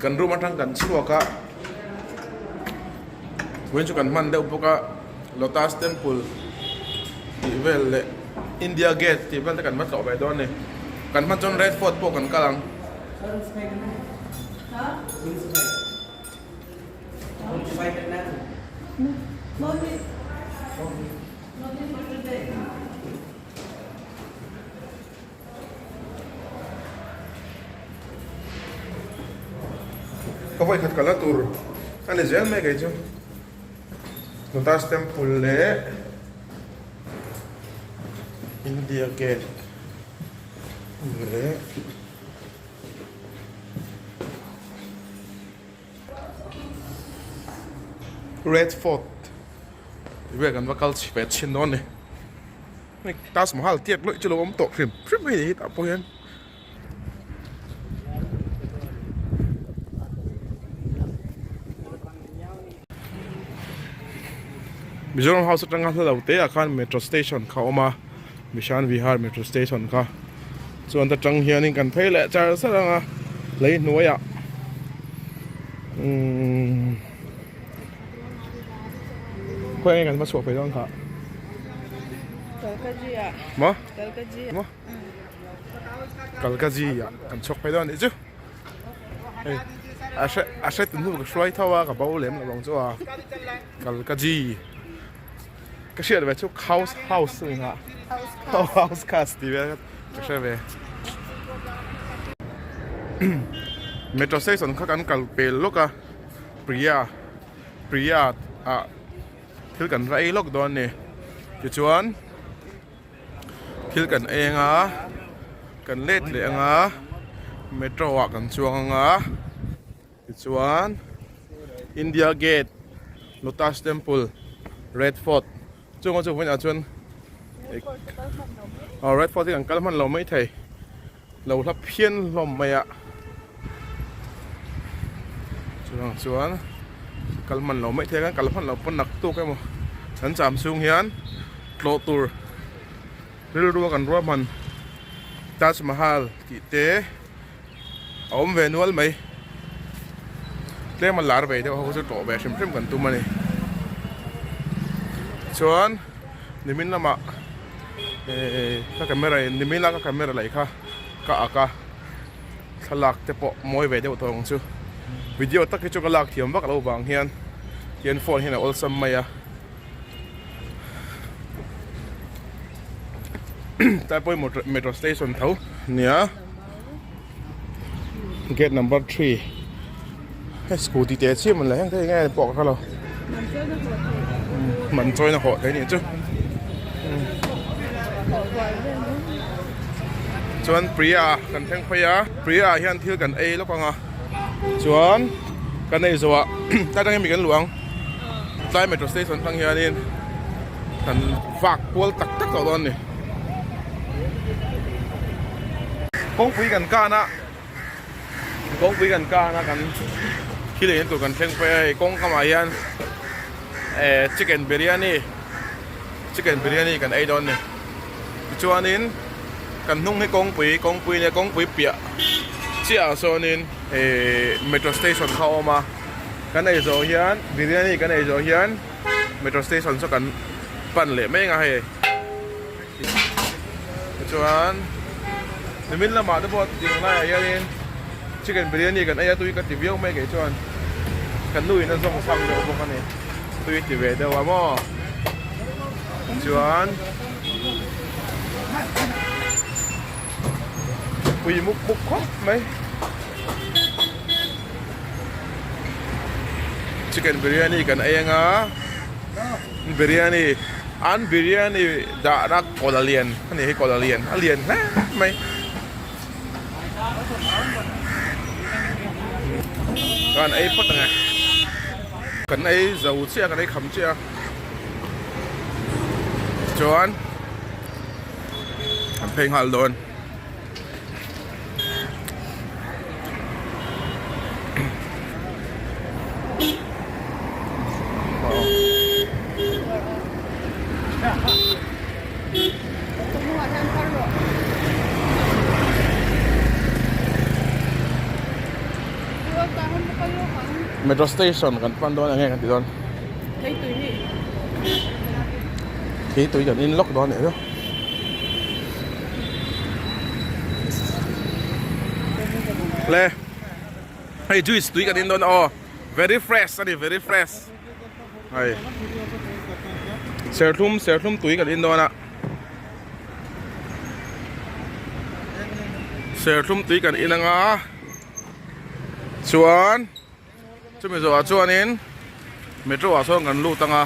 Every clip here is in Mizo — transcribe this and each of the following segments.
Kan room atang kan chhuak a, vawiin chu kan hman deuh bawk a, Lotus Temple tih vel leh India Gate tih vel te kan va tlawh ve dawn a ni. Kan hman chuan Red Fort pawh kan kal ang. Ka vawi khat kalna tur a ni zel mai kei chu Lotus Temple leh India Gate leh Red Fort tih vel kan va kal ve chhin dawn a ni. Hei Taj Mahal tiat lawih chu lo awm tawh hrim hrim mai ni hetah pawh hian. Mizoram House atanga hla lo te ah khan metro station kha a awm a, Bishan Vihar metro station kha chuan ta tang hianin kan phei leh char char ang a lei hnuaiah umm khawi nge kan va chhuah phei dawn kha. Maw? Maw? Kalkaji ah kan chhuak phei dawn anih chu. Hei a hre a hre tu hnu ka hruai tho a ka bo lem lo ang chu a Kalkaji ka hriat ve chu house house a ni nghah house cast tih vel ka hre ve. Metro station kha kan kal pel lawk a Priya Priya ah. Thil kan va ei lawk dawn a ni. Tichuan thil kan ei anga kan let leh anga metro ah kan chuang anga tichuan India Gate, Lotus Temple, Red Fort chung chu vawiinah chuan aw Red Fort hi kan kal hman lo maithei lo hla phian hlawm mai a. Chuvang chuan kal hman lo mai thei a, kal hman loh pawn nak tuk emaw kan cham chhung hian tlawh tur rilru a kan ruahman Taj Mahal tih te a awm ve nual mai tlem a lar ve deuh ho chu tlawh ve hrim hrim kan tum a ni chuan nimin lamah ehh ka camera in nimin a ka camera lei kha ka ak a. Thlalak te pawh mawi ve deuh tawh ang chu. Video tak hi chu ka lak thiam vak lo vang hian tian phone hian a awlsam mai a. Tlai pawh hi metro station tho nia. Gate number 3. Hei scooty te chiah man la heng thei nge pawh ka hre lo. Man chawina hawh thei nih chu. Chuan Priya kan thleng phei a, Priya ah hian thil kan ei lawk ang a, chuan kan ei zawh ah tlai atangin mi kan luh ang, tlai metro station atang hianin kan vak kual tak tak tawh dawn a ni. Kawngpui kan kan a. Kawngpui kan kan a kan thil ei na tur kan thleng phei a hei kawng kamah hian eh chicken biryani chicken biryani kan ei dawn a ni tichuanin kan hnung hi kawngpui kawngpui nia kawngpui piah chiah ah sawnin eh metro station kha a awm a kan ei zawh hian biryani kan ei zawh hian metro station saw kan pan leh mai ang a hei. Tichuan nimin lamah te pawh tiang laiah hianin chicken biryani kan ei a tui ka ti viau mai kei chuan kan nu in a zawng chak deuh bawk a ni tui ti ve deuh a maw tichuan pui muk muk khawp mai chicken biryani kan ei anga biryani an biryani dahna kawlh a lian a ni hi kawlh a lian a lian hle mai kan ei phawt ang e kan ei zo chiah kan ei kham chiah a chuan kan phei nghal dawn. Metro station kan pan dawn enge kan ti dawn. Thei tui kan in lawk dawn nih chu. Le hei juice tui kan in dawn aw very fresh a ni very fresh hei serthlum serthlum tui kan in dawn a serthlum tui kan in anga chuan chumi zawhah chuanin metro ah sawn kan lut anga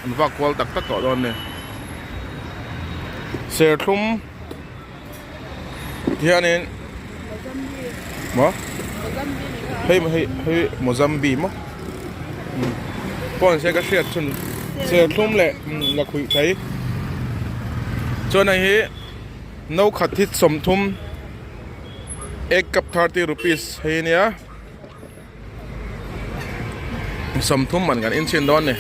an vak kual tak tak tawh dawn a ni serthlum hianin maw hei hei hei mozambi maw pawn se ka hriat chhun serthlum leh lakhuih thei chuan hei hi no khat hi 30 Egg cup 30 rupees hei ania 30 man kan inchhin dawn ni.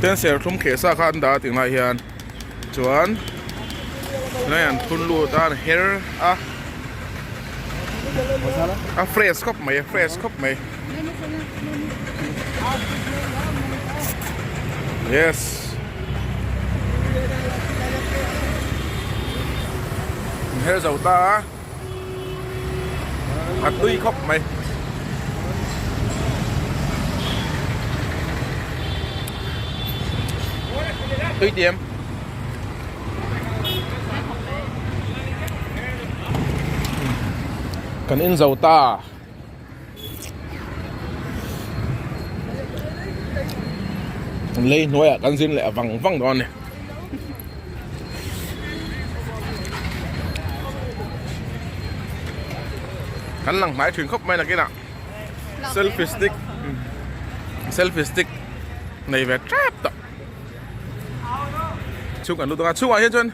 Ten serthlum kheh sa kha an dah a tinglai hian chuan tunah hian thun lut a an her a a fresh khawp mai a fresh khawp mai. Yes. Her zo ta a. A tui khawp mai. Tui tiam. Kan in zo ta. Lei hnuaiah kan zin leh vang vang dawn a ni. Kan lang hnai thin khawp mai nakinah selfie stick selfie stick nei ve tep tawh. Chhung kan lut ang a chhungah hian chuan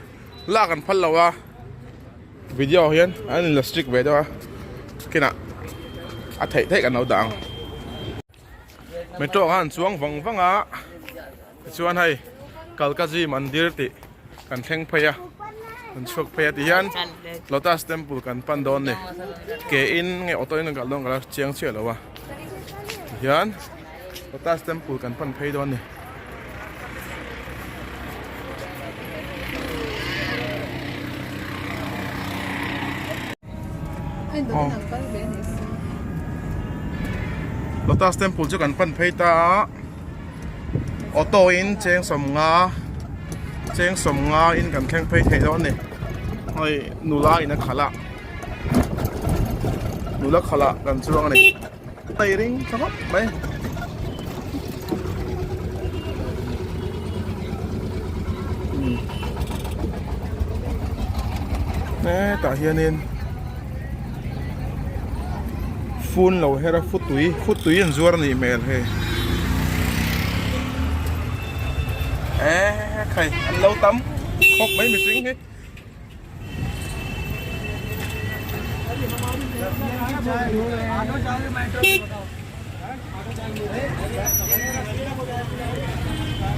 lak an phal lo a. Video hian an in la strict ve deuh a kinah a theih theih kan lo dah ang metro khan an chuang vang vang a tichuan hei Kalkaji Mandir tih kan thleng phei a kan chhuak phei a ti hian Lotus Temple kan pan dawn a ni ke in nge auto in kan kal dawn ka la chiang chiah lo a tihian Lotus Temple kan pan phei dawn a ni. Lotus Temple chu kan pan phei ta a auto in cheng 50 cheng 50 in kan thleng phei thei dawn a ni hei nula in a khalh a nula khalh ah kan chuang a ni. Hei ring tha khawp mai. Hetah hianin fun lo her a futui futui an zuar a nih hmel hei ekhai an lo tam khawp mai mihring hi.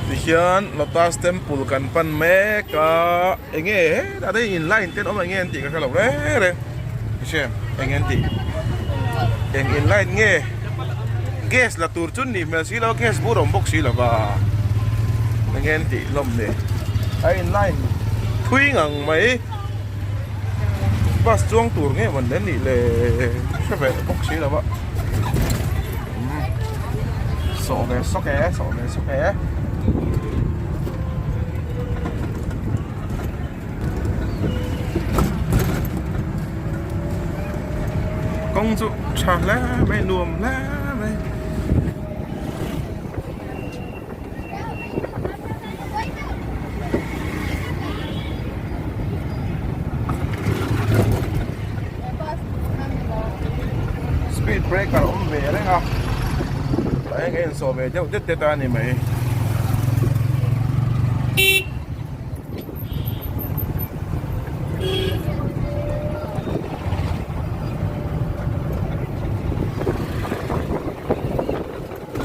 Tihian Lotus Temple kan pan mek a enge hetah te in line te an awm enge an tih ka hrelo reng reng hriat eng an tih eng in line nge gas la tur chu nih hmel silo gas bur a awm bawk silova enge an tih hlawm ni a in line thui ngang mai bus chuang tur nge mawn le nih le hre ve bawk silova sawh ve sawk e sawh ve sawk e. Kawng chu tha hle mai nuam hle mai. Speed breaker awm ve reng a tah hian ka insawh ve deuh det det a ni mai.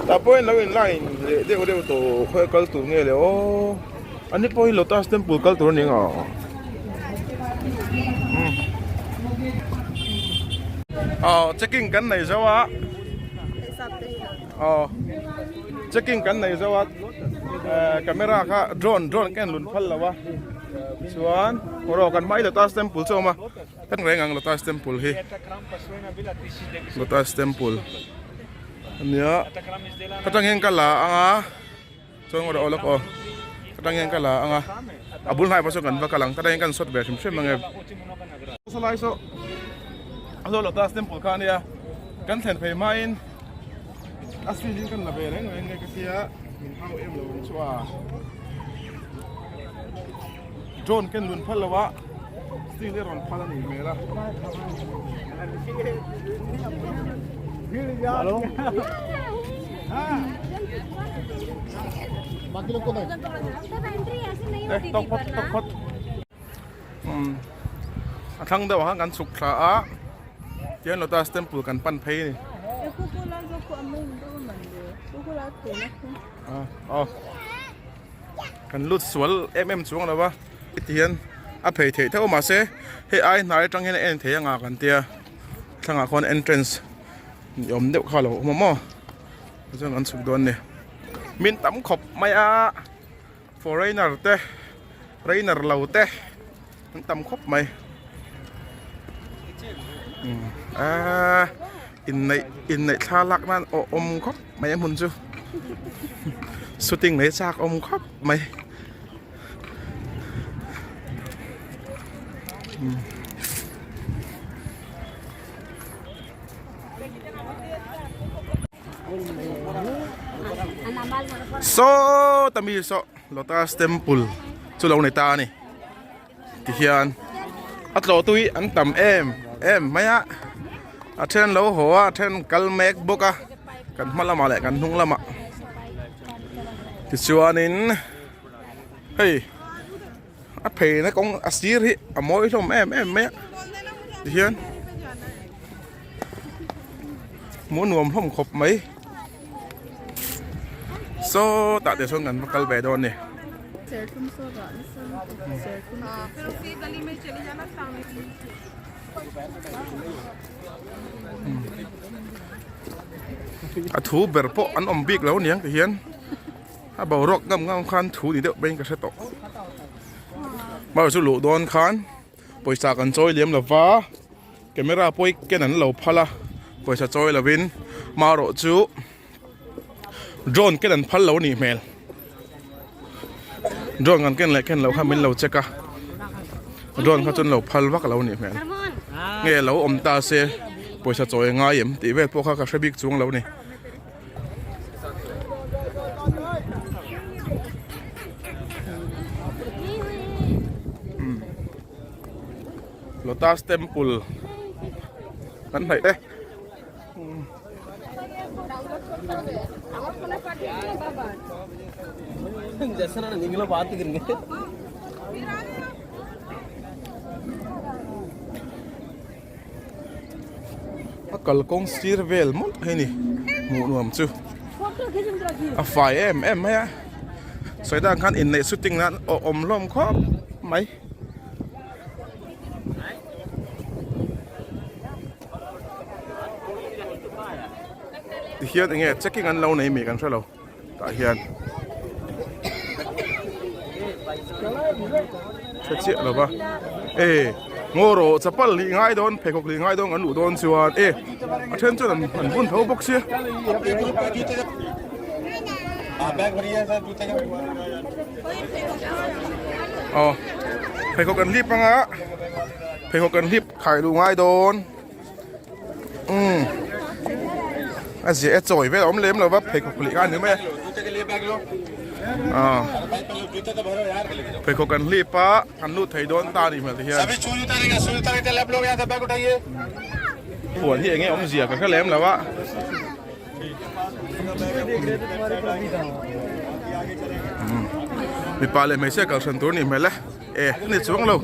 Tah pawhin lo in line leh deuh deuh tawh khawi kal tur nge le aw. Ani pawh hi Lotus Temple kal tur a ni ang aw. Aw checking kan nei zo a. Aw checking kan nei zo a camera kha drone drone ka en lun phal lo a. Chuan aw kan hma hi Lotus Temple chu a awm a. Kan reng ang Lotus Temple hi. Lotus Temple ania ka tang hian ka la ang a chuan aw lawk aw ka tang hian ka la ang a a bul hnai pawh sawn kan va kal ang ka tang hian kan shot ve hrim hrim ang e salai saw a saw Lotus Temple kha ania kan thlen phei hmain a screen in kan la ve reng reng nge ka tia min hau em lo ang chu a. Drone ken lun phal lo a steel hi rawn phal a nih hmel a. Eh tawk phawt tawk phawt umm a thlang deuh ah khan kan chhuk thla a tihian lotus temple kan pan phei a ni. Aw. Kan lut sual em em chuang lo va heti hian a phei theih theuh a mahse hei ai hnai atang hian a en thei anga kan tia thlangah khuan entrance ni awm deuh kha a lo awm a maw chuan kan chhuk dawn a ni min tam khawp mai a foreigner te reiner lo te an tam khawp mai aaa inneih inneih thla lak nan a awm khawp mai a hmun chu shooting mai chak awm khawp mai saw ta mi saw lotus temple chu lo ni ta a ni. Tihian a tlawh tui an tam em em mai a a then lo haw a a then kal mek bawk a kan hma lamah leh kan hnung lamah tichuanin hei a pheina kawng a sir hi a mawi hlawm em em mai a tihian hmuh nuam hlawm khawp mai sawtah te sawn kan va kal ve dawn a ni. A thu ber pawh an awm bik lo aniang ti hian a boruak ngam ngam khan thu ni deuh pawhin ka hre tawh mahse chu luh dawn khan pawisa kan chawi liam lova camera pawh hi ken an lo phal a pawisa chawi lovin marawh chu. Drone ken an phal lo anih hmel drone kan ken leh ken loh kha min lo check a drone kha chuan lo phal vak lo anih hmel nge lo awm ta se pawisa chawi a ngai em tih vel pawh kha ka hre bik chuang lo a ni. Lotus temple kan hnaih e. A kalkawng sir vel mawlh hi ni hmuh nuam chu a fai em em mai a sawi dan khan inneih shooting nan a awm hlawm khawp mai. Tihian enge checking an lo nei mi kan hrelo tah hian hre chiah lo va e ngaw rawh chapal lih ngai dawn pheikhawk lih ngai dawn kan luh dawn chuan e a then chuan an bun tho bawk sia. Aw pheikhawk an hlip anga pheikhawk an hlip khai luh ngai dawn umm a ziah e chawi vel a awm lem lo va pheikhawk lih kha a ni mai a aw pheikhawk an hlip a an lut thei dawn ta a nih hmel ti hian huan hi enge awmzia ka hre lem lo a. Mipa leh hmeichhia kal hran tur a nih hmel e e a ni chuang lo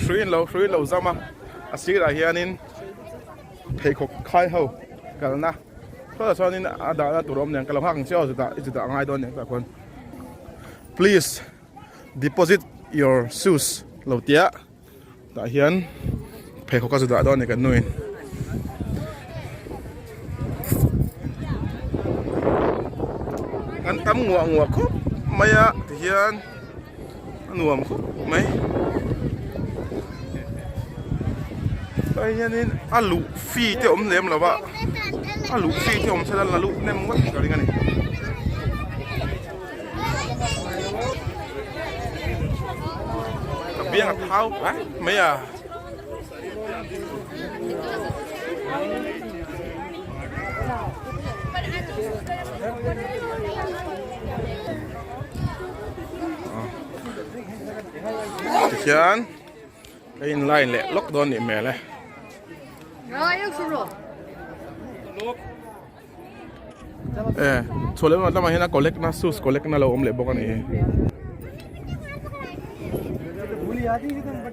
hrui in lo hrui in lo zam a a sirah hianin pheikhawk khai ho kalna. Sawtah chuanin a dahna tur a awm nen ka lo nghak ang che aw chutah i chutah a ngai dawn nen tah khuan please deposit your shoes lo tia tah hian pheikhawk a zu dah dawn a ni kan nuin. Kan tam nguah nguah khawp mai a tihian a nuam khawp mai hei hianin a luh fee te awm lem lo a a luh fee te awm sela la luh hnem ngawt ka ring a ni. Ka biang a thau hle mai a. Tihian ka in line leh lawk dawn nih hmel e. E chhuah leh lamah hian a collect na shoes collect na lo awm leh bawk a ni hi.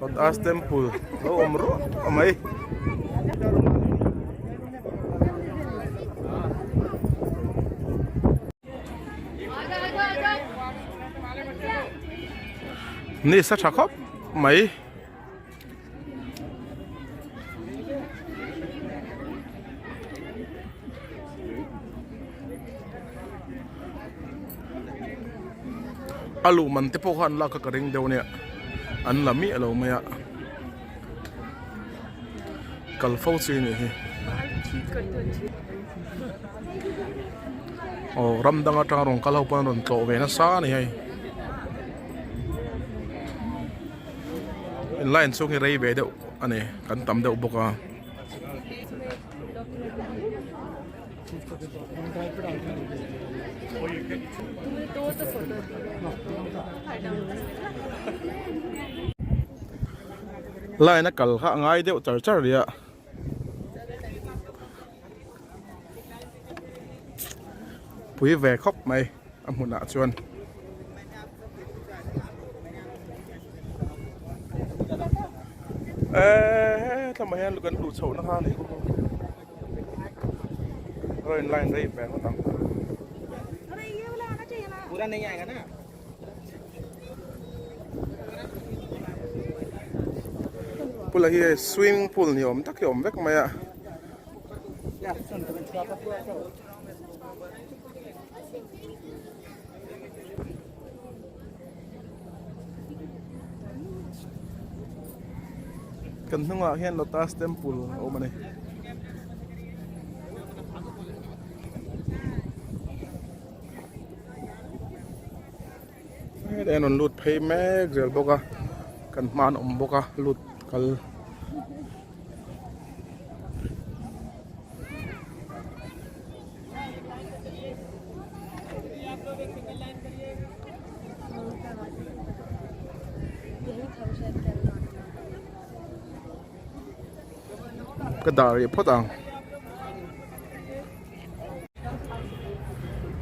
Lotus temple lo awm ruah mai. Ni sa tha khawp mai. A luh man te pawh kha an lak kha ka ring deuh ania an la miah lo mai a kal fo chi a nih hi aw ram dang atanga rawn kal ho pawn an rawn tlawh ve nasa a ni hei. Line chhung hi rei ve deuh a ni kan tam deuh bawk a. Line a kal kha a ngai deuh char char rih a. Pui ve khawp mai a hmunah chuan. Eee tlama hian kan luh chhoh na kha a ni bawk a rawn line rei ve ngawt ang. Pool ah hi hei swimming pool ni awm tak hi a awm vek mai a. Kan hnungah hian Lotus Temple a awm a ni. Hei an rawn lut phei mek zel bawk a kan hma an awm bawk a lut kal. Ka dah rih phawt ang.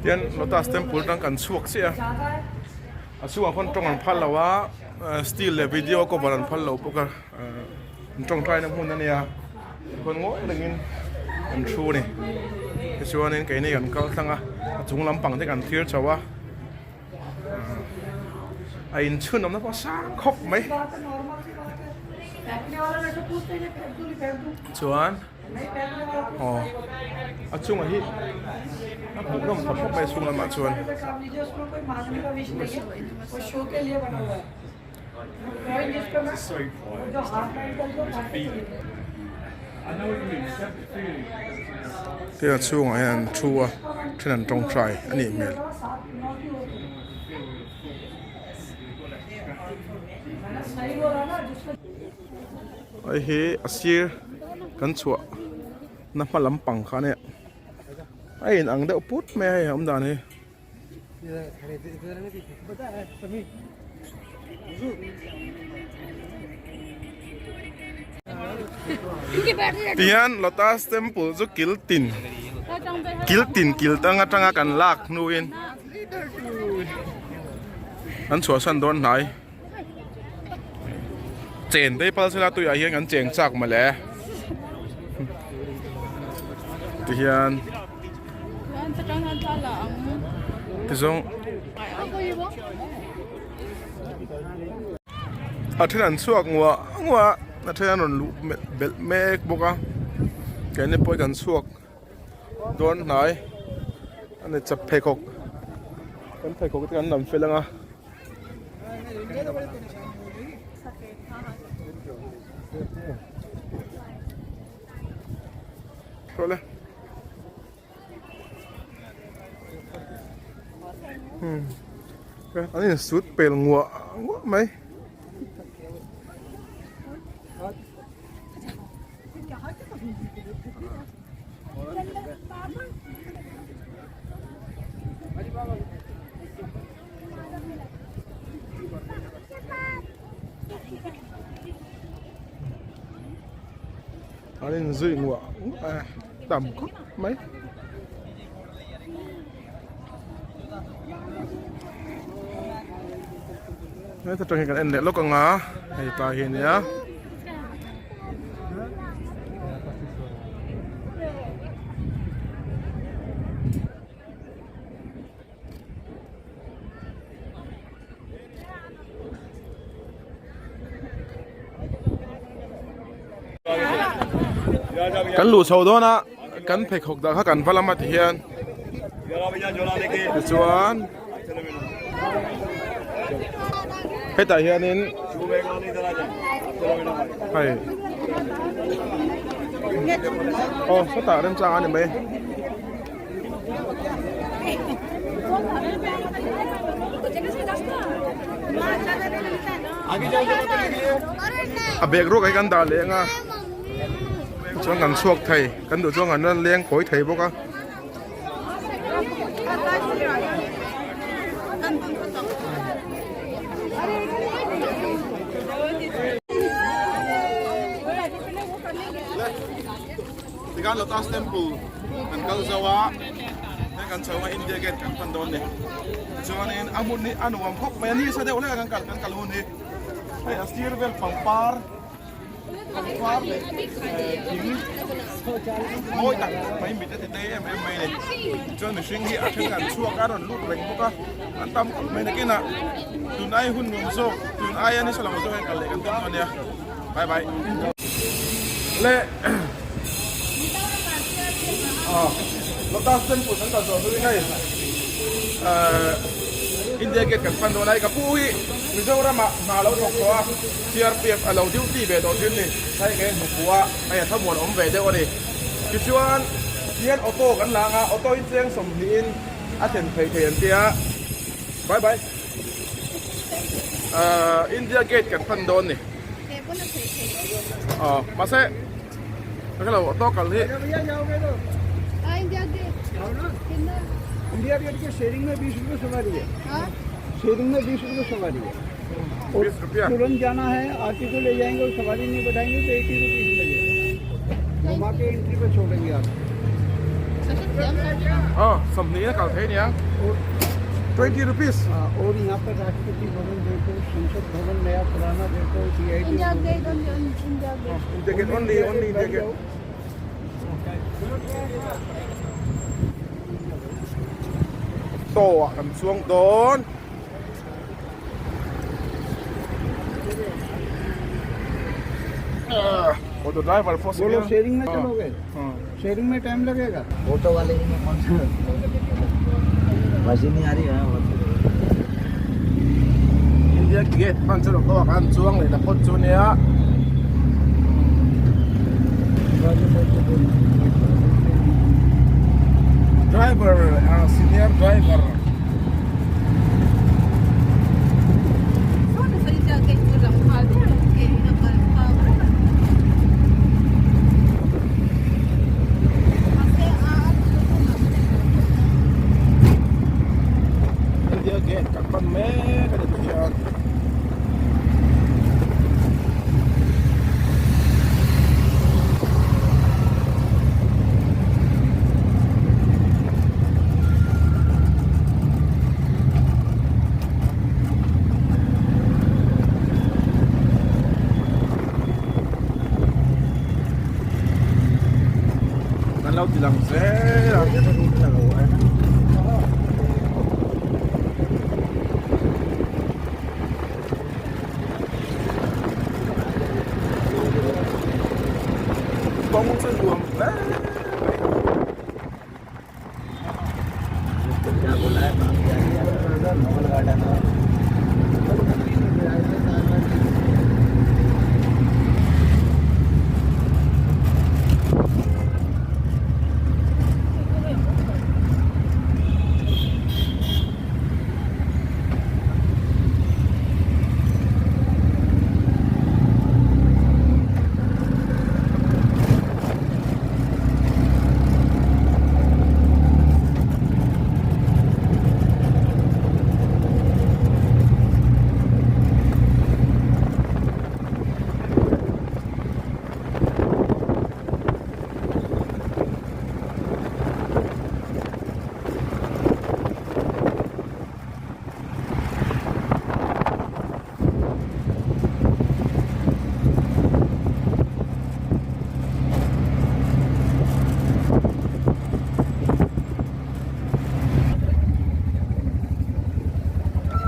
Tian Lotus Temple atang kan chhuak chiah a. A chhungah khawn tawng an phal lo a, still leh video cover an phal lo bawk a. An tawngtaina hmun a nia. Khawn ngawi rengin an thu a ni. Tichuanin keini kan kal tlang a, a chung lampang te kan thlir chho a. A inchhun awmna pawh a sang khawp mai. Chuan aw a chungah hi a hmuhnawm tha khawp mai a chhung lamah chuan. Tin a chhungah hian an thu a then an tawngtai a nih hmel. Hei hi a sir kan chhuah na hma lampang kha ania a in ang deuh put mai a hei a awm dan hi. Tihian Lotus Temple chu kil tin kil tin kil tang atanga kan lak hnuin an chhuahsan dawn hnai chen te pal sela tuiah hian kan cheng chak mawle tihian. Tizawng a then an chhuak nguah nguah a a then an rawn luh belh mek bawk a keini pawh hi kan chhuak dawn hnai a ni chap pheikhawk kan pheikhawk te kan lam fel ang a. Rawh le. Hmm. An in sut pel nguah nguah mai. An in zui nguah nguah a tam khawp mai. Heta tang hi kan en leh lawk ang a hei tlai hi a nia. Kan luh chho dawn a kan pheikhawk dah kha kan va lam a ti hian tichuan hetah hianin hei aw sawtah remchang a ni mai. A bag ruak hi kan dah leh ang a chuan kan chhuak thei kan duh chuan kan rawn leng kawi thei bawk a. Tikhan Lotus Temple kan kal zo a heng kan chho a India Gate kan pan dawn ni chuanin a hmun hi a nuam khawp mai a nisa deuh hlek a kan kal kan kal hun hi hei a sir vel pangpar pangpar leh thing mawi tak mai mit a ti te em em mai a ni chuan mihring hi a then an chhuak a rawn lut reng bawk a an tam khawp mai nakinah tun ai hun nuam zawk tun aia nisa lo zawk hian kal leh kan tum dawn nia bye bye le. Lotus Temple kan kal zawh hnuin hei India Gate kan pan dawn a, ka pu hi Mizoramah hna a lo thawk tawh a, CRPF a lo duty ve tawh thin ni, hei ka inhmu fuh a, hei a thlamuan awm ve deuh a ni. Tichuan tihian auto kan la ang a, auto hi cheng sawmhnihin a thlen phei thei an tia, bye bye. India Gate kan pan dawn ni. Mahse. Ka lo auto kal hi. India gate के शेयरिंग में 20 रुपए सवारी है शेयरिंग में 20 रुपए सवारी है और 20 रुपया? तुरंत जाना है आरती को ले जाएंगे और सवारी नहीं बैठाएंगे तो 80 रुपीज लगेगा घुमा के एंट्री पे छोड़ेंगे आप Ờ, sawmhnih in a kal thei ania. 20 rupees. हाँ, और यहाँ पर राष्ट्रपति भवन देखो संसद भवन नया पुराना देखो C I India Gate only, India Gate. India Gate only, only India Gate. Auto ah kan chuang dawn. Auto driver pawh बोलो शेयरिंग में चलोगे शेयरिंग में टाइम लगेगा ऑटो वाले ही में कौन सा मशीन नहीं आ रही है India Gate hman chu auto ah khan chuang leh ta phawt chu nia. Driver senior driver. India Gate kan pan mek a ni tikhian. Kan lo ti lang zel a.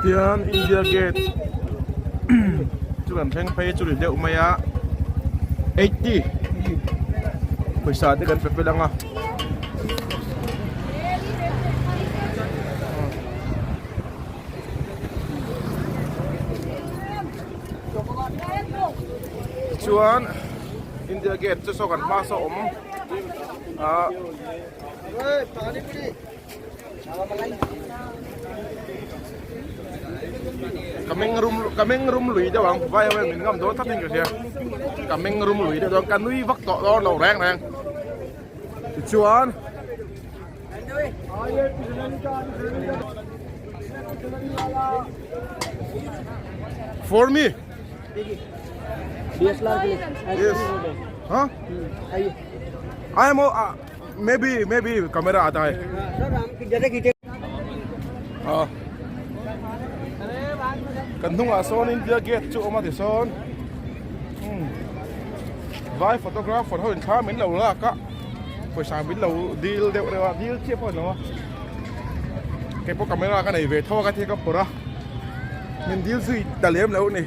Tian India Gate chu kan thleng phei chu ri deuh mai a 80 pawisa te kan pe fel ang a. Chuan India Gate chu saw kan hma saw awm ah ka meng rum ka meng rum lui deuh ang vai ho hian min ngam dawn tlat in ka hria ka meng rum lui deuh dawn ka nui vak tawh dawn lo reng reng tichuan. For me. Yes. Huh? I am maybe maybe camera aata hai. Ah. Kan hnungah sawn India Gate chu awm a ti sawn. Hmm. Vai photographer ho in thla min lo lak a. Pawisa min lo dil deuh deuh a dil chiah pawh a ni lo a keipawh camera ka nei ve tho a ka thil ka phawrh a min dil zui ta lem loh a ni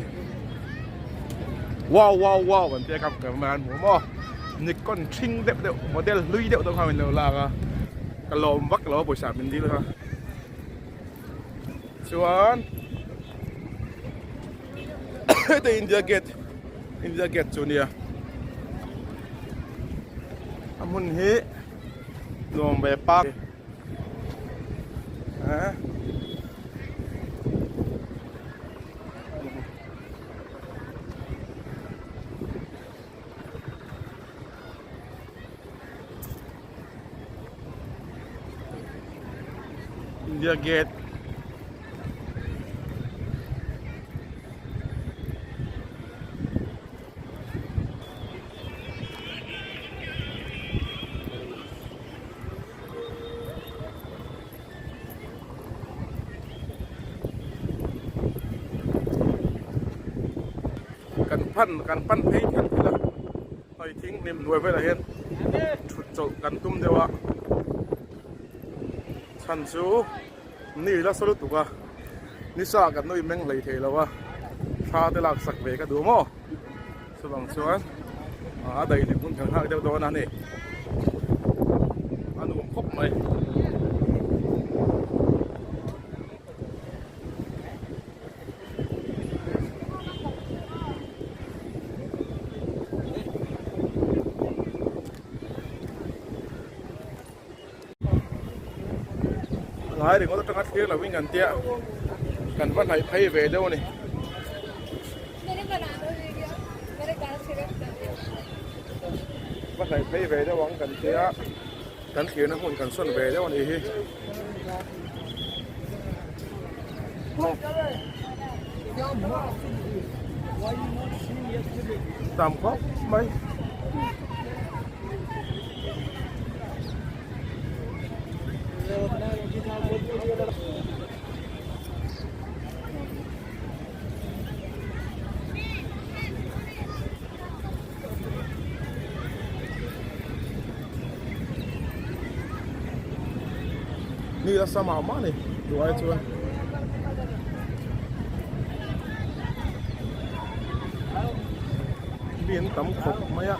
wow wow wow kan tia ka camera an hmu maw Nikon thing deuh deuh model hlui deuh deuh kha min lo lak a ka lawm vak lo a pawisa min dil kha chuan heta India Gate India Gate chu nia a hmun hi nuam ve park eh India Gate Kan pan kan pan phei thelh thelh a hei thing hnim hnuai velah hian thut chawlh kan tum deuh a chhan chu Ni la saw lutuk a, nisa kan nui meng hlei thei lo a, thla te lak sak ve ka duh maw? Chuvang chuan a daih leh hmun kan nghak deuh dawn a ni, a nuam khawp mai. Lai ringawt atanga thlir lo in kan tia kan va hnaih phei ve deuh a ni. Va hnaih phei ve deuh ang kan tia kan thlirna hmun kan sawn ve deuh a ni hi. Tam khawp mai. Ni a sa mah mah a ni duh ai chuan. Mi an tam khawp mai a.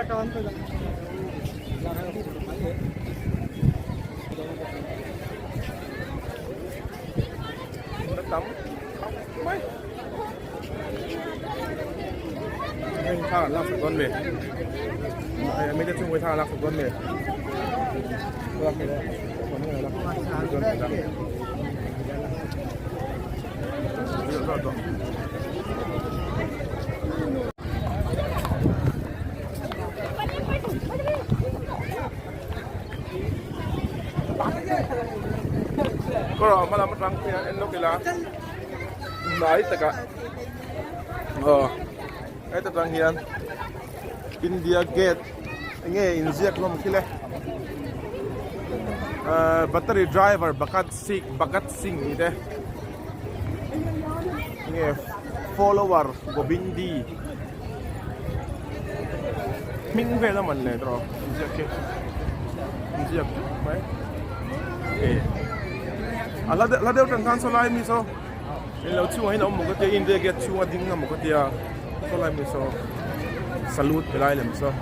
La tam khawp mai heng thla an lak sak dawn mi hei a mite chhungkaw thla an lak sak dawn mi Kawr hma lam atang hian en lawk ila hnai takah aw heta tang hian India gate enge inziak hlawm khi le ahh battery driver Bhagat Singh Bhagat Singh tih te enge follower Gobindi hming vel a man leh tawh inziak khi inziak mai e a hla hla deuh tang khan saw lai mi saw englo chhungah hian a awm maw ka tia India gate chhunga ding a maw ka tia saw lai mi saw salute pe lai lem saw.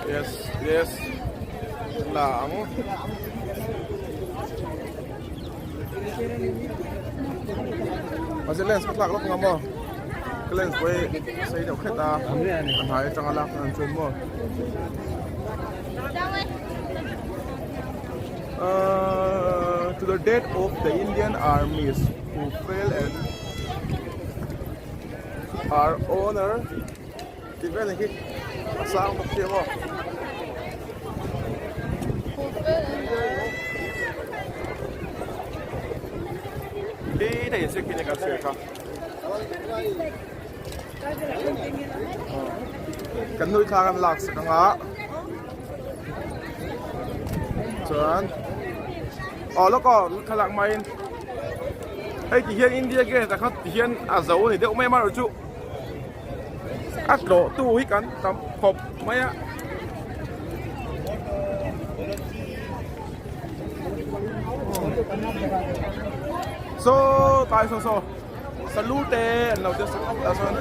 Yes yes la ang Mahse lens ka thlak lawk nga maw ka lens pawh hi sei deuh khet a a hnai atanga lak nan chuan maw Ahh to the death of the Indian armies who fell and are honor tih vel hi a sang bawk sia maw. Li te in siak khi ni kan sawi kha. Kan nui thla kan lak sak anga chuan aw lawk aw thlalak maiin hei ti hian India gate ah kha ti hian a zo a ni deuh mai amaherawhchu a tlawh tu hi kan tam khawp mai a. Saw tlai saw saw salute an lo tia sak a chuan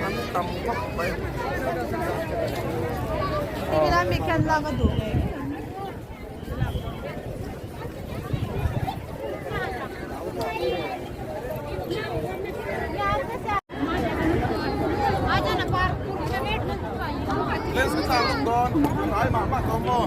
an tam khawp mai. Lens ka thlak lawk dawn a hnai mah mah tawh maw.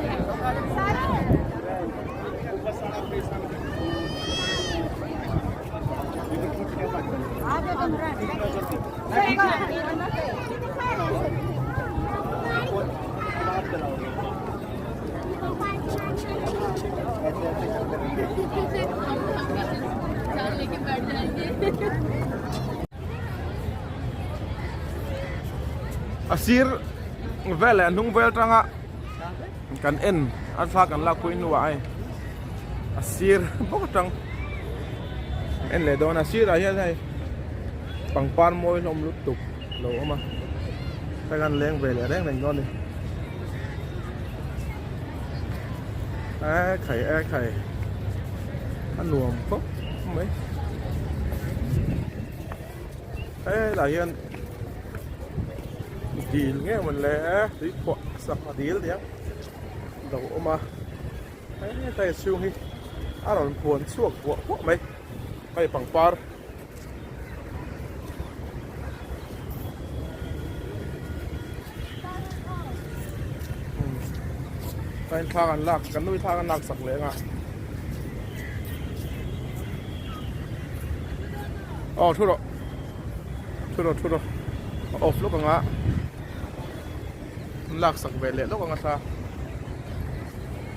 A sir vel leh a hnung vel tanga kan en a thla kan lak pawhin hnuah hei a sir bawk atang en leh dawn a sirah hian hei pangpar mawi hlawm lutuk lo awm a hei kan leng ve leh reng reng dawn a ni e khai e khai a nuam khawp mai helai hian dil nge mawn le tui phuah sak a dil nia lo awm a hetlai chhung hi a rawn phuan chhuak buah buah mai hei pangpar. Tain thla kan lak kan nui thla kan lak sak leh anga aw thu rawh thu rawh thu rawh a off lawk anga an lak sak ve leh lawk anga thla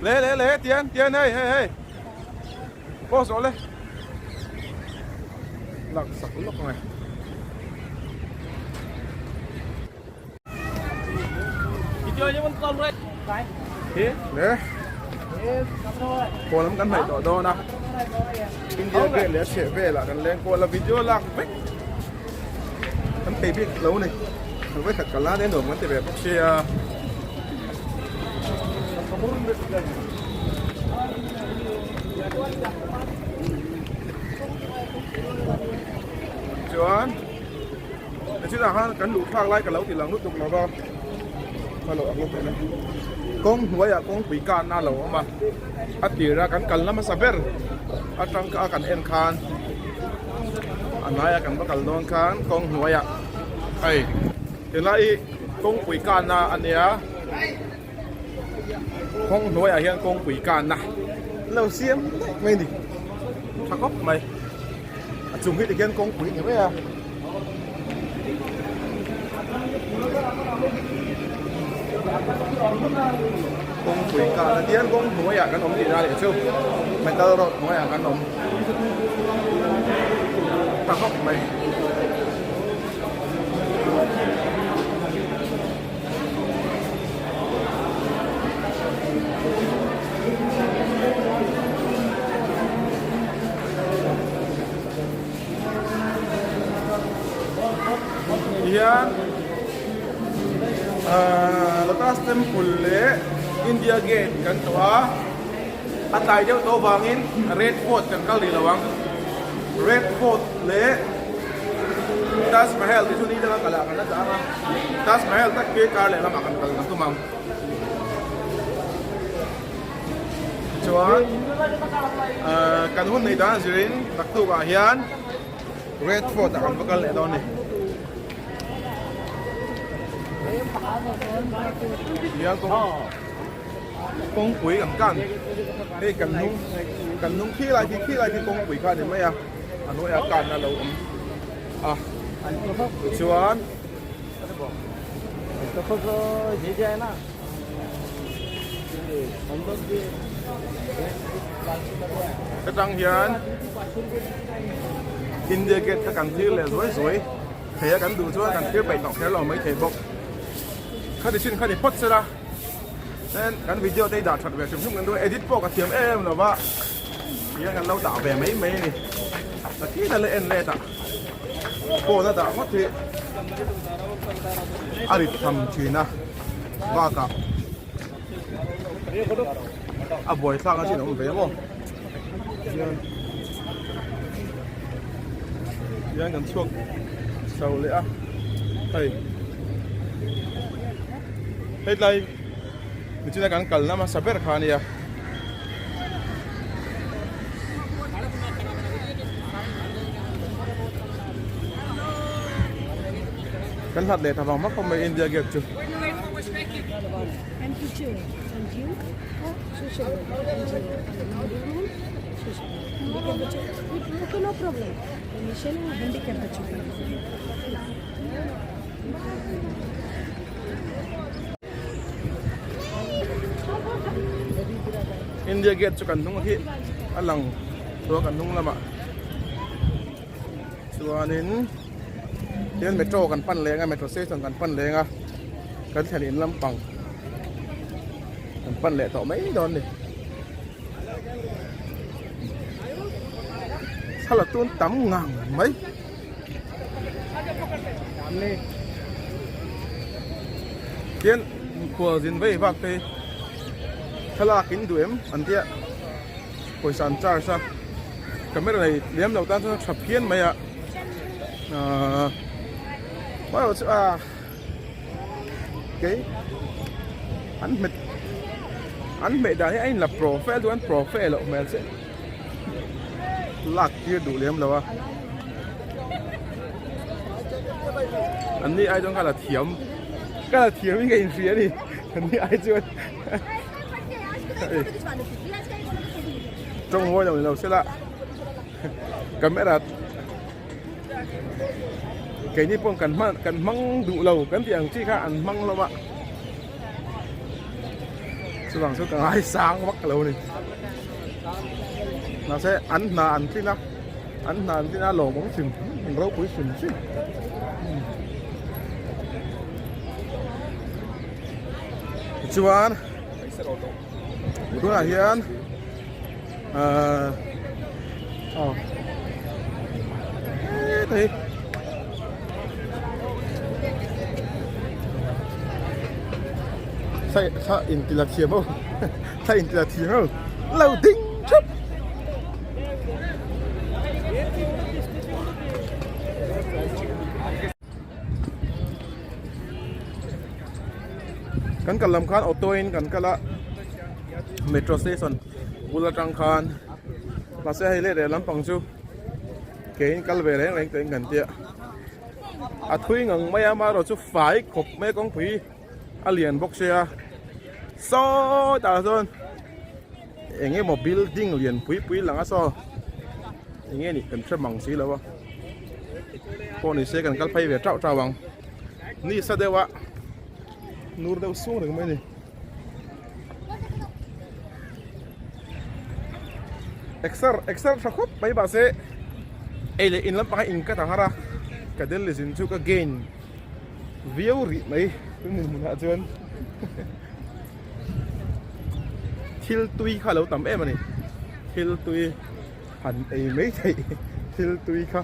le le le tian tian hei hei hei Post rawh le. Lak sak lawk ang e. Le Haw lam kan hnaih tawh dawn a India Gate leh a chheh velah kan leng kual a video lak vek kan thei bik lo a ni vawikhat kal nan en awm kan ti ve bawk sia. Chuan chutah khan kan luh thlak lai ka lo ti lang lutuk lo va ka lo ang lutuk a kawng hnuaiah kawngpui kanna a lo awm a a tira kan kalna hmasa ber atang kha kan en khan a hnaia kan va kal dawn khan kawng hnuaiah hei helai hi kawngpui kanna a nia. Kawng hnuaiah hian kawngpui kanna lo siam daih mai a ni tha khawp mai a chung hi tikhian kawngpui a ni mai a. Kawngpui kanna tihian kawng hnuaiah kan awm tihna leh chu metal road hnuaiah kan awm tha khawp mai. Hian ahh Lotus Temple leh India Gate kan tawh a a tlai deuh tawh avangin Red Fort kan kal rih lo ang Red Fort leh Taj Mahal tih chu ni danga kal ah kan la dah ang a Taj Mahal tak khi car lehlamah kan kal ang tum ang chuan ahh kan hun neih dan zirin naktuk ah hian Red Fort ah kan va kal leh dawn a ni. Tiang kawng kawngpui kan kan hei kan hnung kan hnung khi lai khi khi lai khi kawngpui kha a ni mai a. A hnuaiah kan a lo awm a tichuan atang hian India Gate kha kan thlir leh zuai zuai thei a kan duh chuan kan thlir peih tawh kher lo mai thei bawk khati chin khati phawt sela Chuan kan video te hi dah that ve hrim hrim kan duh a edit pawh ka thiam em em lo va tihian kan lo dah ve mai mai a ni takin a la en let a phone a dah ngawt hi a rit tham thin a bakah a buaithlak a chin a awm ve maw tihian tihian kan chhuak chho leh a hei. Hetlai nichina kan kalna hmasa ber kha ania. Kan hlat leh ta vang vak khawp mai India Gate chu. India Gate chu kan hnung hi a lang chuan kan hnung lamah chuanin hian metro kan pan leng a metro station kan pan leng a kan thlen in lampang kan pan leh tawh mai dawn a ni thla la tun tam ngang mai. Tian khual zin vei vak te thlalak in duh em an tia pawisa an charge a camera nei lem lo tan chuan a tha phian mai a ahh amaherawhchu chu ah kei an hmet an hmeh dan hi a inla profile duh an profile loh hmel che. Lak tir duh lem lo a. An ni ai chuan ka la thiam. Ka la thiam in ka inhria a ni. An ni ai chuan. Tawng mawi lo ni lo sela. Camera keini pawh kan hman kan hmang duh lo kan tih ang chi kha an hmang hlawm a. Chuvang chu ka ngaisang vak lo a ni. Mahse an hna an tlin a an hna an tlin a lawmawm hrim an ropui hrim hrim. Tichuan. Tunah hian ahh aw heta hi thla thla inti la thiam ho thla inti la thiam ho lo ding thap. Kan kal lam khan auto in kan kal a metro station bul atang khan mahse hei leh leh lampang chu ke in kal ve reng reng tawh in kan tia a thui ngang mai a amaherawh chu fai khawp mai a kawngpui a lian bawk sia saw tah chuan eng emaw building lian pui pui lang a saw eng nge nih kan hre mang si lo a pawh ni se kan kal phei ve tauh tauh ang ni sa deuh a nur deuh sung reng mai a ni exer exer tha khawp mai mahse ei leh in lampang a in ka ta har a ka Delhi zin chu ka gain viau rih mai tun hmunah chuan. Thil tui kha a lo tam em a ni thil tui han ei mai theih thil tui kha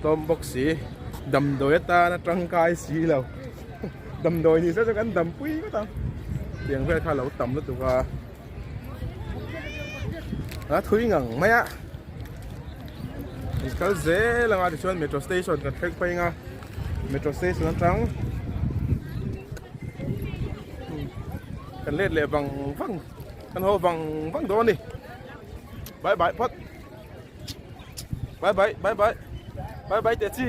tlawm bawk si damdawi atana tangkai si lo damdawi ni se chu kan dampui ngawt ang tiang vel kha a lo tam lutuk a a thui ngang mai a kal zel anga tichuan metro station kan thleng phei ang a. Metro station atang kan let leh vang vang kan haw vang vang dawn a ni bye bye phawt bye bye bye bye bye bye teh chi.